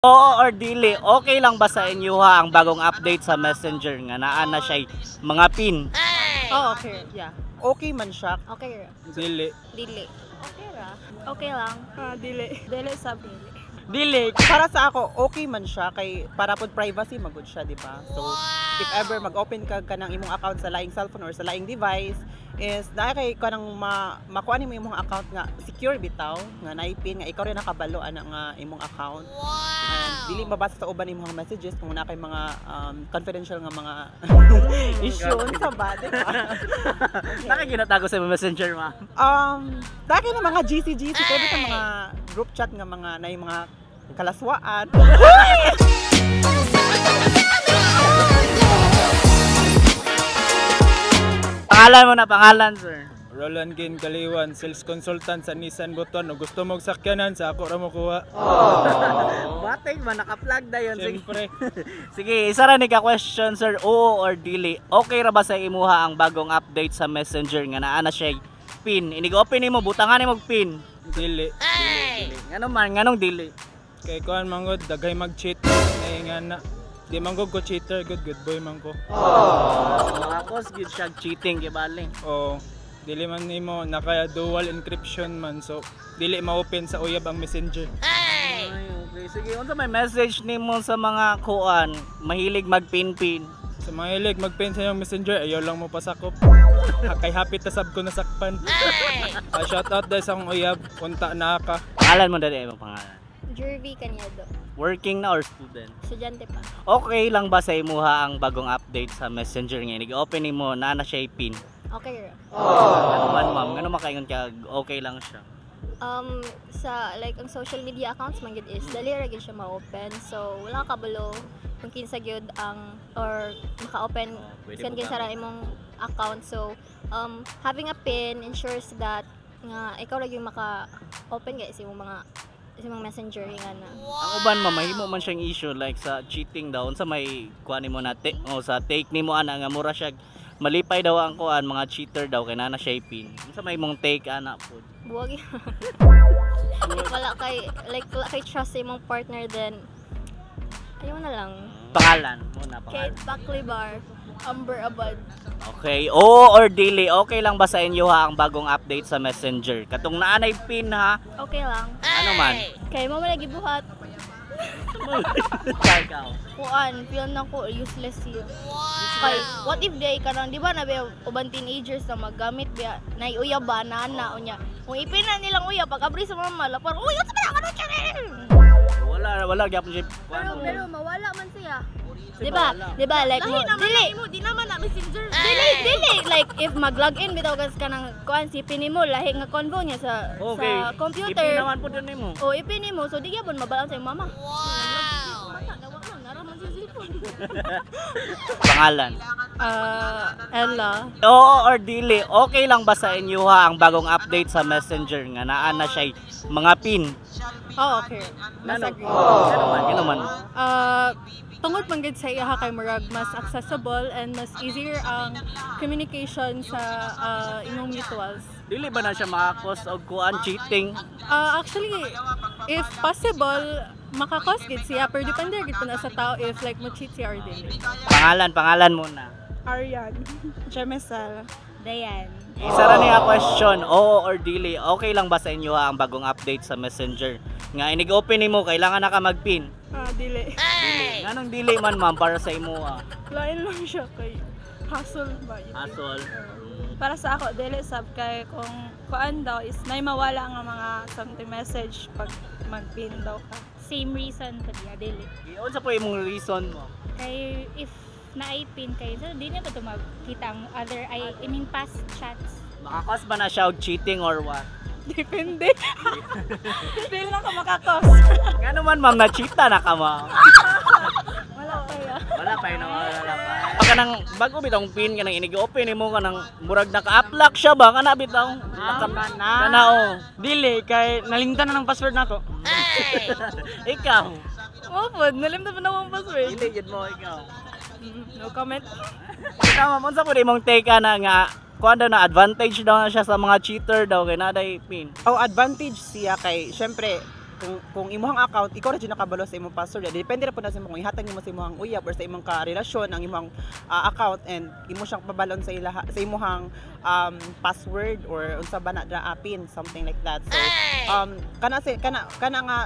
Oo or dili, okay lang ba sa inyo ha ang bagong update sa Messenger nga naa na siya mga pin? Oh, okay. Yeah. Okay man siya. Okay ra. Dili. Dili. Okay ra. Okay lang. Ah, dili. Dili sa dili. Dili. Para sa ako, okay man siya kay para pod privacy magud siya, di ba? So, if ever mag-open ka kanang imong account sa laing cellphone or sa laing device, is naa kay kanang makuha nimo imong account nga secure bitaw, nga naay pin nga ikaw rin nakabalo ana nga imong account. And dili mabasa sa uban imong messages kung naa kay mga confidential nga mga issue sa ba, di ba? Nakaginatago sa Messenger, ma. Daki na mga GC GC kay bitaw mga group chat nga mga na mga kalaswaan. Pangalan mo na, pangalan, sir. Roland Gin Kaliwan, sales consultant sa Nissan Butuan. O gusto mong sakyanan, sa ako ra mo kuha. Bating man, naka-plug na yun. Sige. Siyempre. Sige, isa ra ni ka question, sir. Oo or dili, okay ra ba sa imuha ang bagong update sa Messenger nga naa na siya pin? Inig-open nimo, butangan nimo og pin. Dili. Dili. Ngano man, nganong dili? Kay kuan manggod, daghay mag-cheat. Nay nga na. Di man gud ko cheater, good good boy man ko. Mga cause gid siya cheating gibali. O dili man nimo naka dual encryption man, so dili ma-open sa uyab ang Messenger. Ay, okay. Sige, unsa may message nimo sa mga kuan mahilig magpin-pin? Sa mga hilig mag-pin sa inyong Messenger, ayaw lang mo pasakop. Kay happy tasab ko nasakpan. Ah, shout out dahil sa akong uyab, unta na ka. Pangalan mo dali, imong pangalan. Jervy Cañedo. Working na or student? Estudyante pa. Okay lang ba sa imuha ang bagong update sa Messenger nga inig-open nimo naa na siya pin? Okay ra. Ano man, ma'am, ngano makaingon ka okay lang siya? Sa like ang social media accounts man gyud is dali ra gyud siya ma-open. So wala ka kabalo kung kinsa gyud ang or maka-open Oh, pwede bisan mo kinsa ra gamit. imong account. So having a pin ensures that nga ikaw ra gyud maka-open guys imong mga sa imong Messenger nga na. Ang uban, ma'am, mahimo man siyang issue like sa cheating daw, unsa may kuan nimo na o sa take nimo ana nga mura siya malipay daw ang kuan mga cheater daw kay naa na siya pin. Unsa may imong take ana pod? Buwag yun. Like, wala kay like wala kay trust sa imong partner, then ayaw na lang. Pangalan mo na, pangalan. Kate Baklibar, Amber Abad. Okay, oo or dili, okay lang ba sa inyo ha ang bagong update sa Messenger? Katong naanay pin ha, Okay lang. ano man? Kay mo man lagi buhat. Ikaw, ikaw. Kuan, feel na ko useless siya. Kay what if day karon, di ba, na ba uban teenagers na maggamit biya nay uyab ba na na unya. Kung ipin na nilang uyab pag abri sa mama, lapar, uy, unsa ba na karon siya? Wala, wala gyapon siya. Pero pero mawala man siya. Di ba? Di ba like Lahi mo, naman dili na imo, di naman na Messenger. dili dili like if mag-log in bitaw kas kanang kuan si pin nimo lahi nga convo niya sa sa computer. Ipin naman po dun nimo. O ipin nimo, so di gyapon mabalaan sa imong mama. Bata na wa man nara man siya cellphone. Pangalan. Ah, Ella. Oo or dili, okay lang ba sa inyo ha ang bagong update sa Messenger nga naa na siya mga pin? Oh, okay. Mas Ngano agree. ngano man, ngano man? Ah, tungod man gid sa iya kay murag mas accessible and mas easier ang communication sa imong mutuals. Dili ba na siya makakos og kuan cheating? Ah, actually, if possible, makakos gid siya pero depende gid po na sa tao if like mo cheat siya or dili. Pangalan, pangalan muna. Aryan. Jemesel. Dayan. Isa ra niya question, oo or dili, okay lang ba sa inyo ha ang bagong update sa Messenger? Nga inig-open nimo, kailangan na ka mag-pin. Ah, dili. Dili. Nganong dili man, ma'am, para sa imo ha? Lain lang siya kay hassle ba yun? Asol. Para sa ako, dili sab kay kung kuan daw is nay mawala nga mga something message pag mag-pin daw ka. Same reason ko diya, dili. Unsa po imong reason mo? Kay if naipin kayo, so di na ba ito makita ang other, I mean past chats? Makakos ba na siya og cheating or what? Depende. Dili lang ka makakos. Ngano man, ma'am, na-cheata na ka, ma'am? Wala pa ya. Wala pa yun, wala pa. Kanang bago bitong pin kanang inig-open nimo kanang murag naka-uplock siya ba kana bitaw? Naka Kana. Kana oh. Dili kay nalimtan na ng password nako. Ikaw. Mo pod, nalimtan pa na akong password. Dili jud mo ikaw. No comment. Ikaw, ma'am, unsa po imong take na nga kuan daw na advantage daw na siya sa mga cheater daw kay naday pin? Oh, advantage siya kay syempre kung imong account, ikaw ra jud nakabalo sa imong password. Depende ra pud na sa imo kung ihatag nimo sa imong uyab or sa imong karelasyon ang imong account and imo siyang pabalon sa ilaha, sa imong password or unsa ba na dra, pin, something like that. So kana si kana kana nga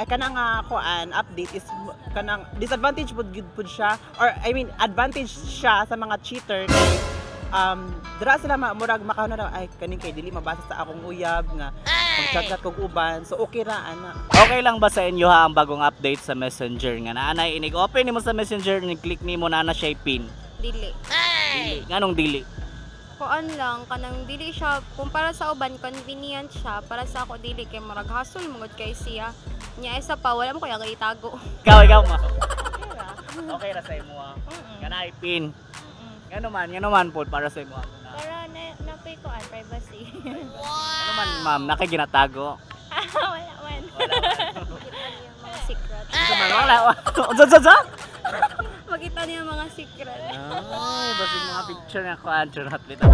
kana nga kuan update is kanang disadvantage pud gyud pud siya, or I mean, advantage siya sa mga cheater kay dira sila murag makauna na, "Ay, kaning kay dili mabasa sa akong uyab nga mag-chat kog uban." So okay ra ana. Okay lang ba sa inyo ha ang bagong update sa Messenger nga naanay inig open nimo sa Messenger, ni click nimo na na siya pin? Dili. Dili. Nganong dili? Kuan lang, kanang dili siya kumpara sa uban, convenient siya. Para sa ako, dili kay murag hassle mangod kay siya. Nya isa pa, wala mo kaya itago. Ikaw, ma. Okay ra sa imo ha. Nga naay pin. Ngano man pod para sa imo? Para na napay ko an privacy. Ngano man, ma'am, nakay ginatago? Wala man. Wala man. Makita niya ang mga secret. Unsa man, wala. Unsa unsa unsa? Makita niya ang mga secret. Ay, basig mga picture nga kuan, charot bitaw.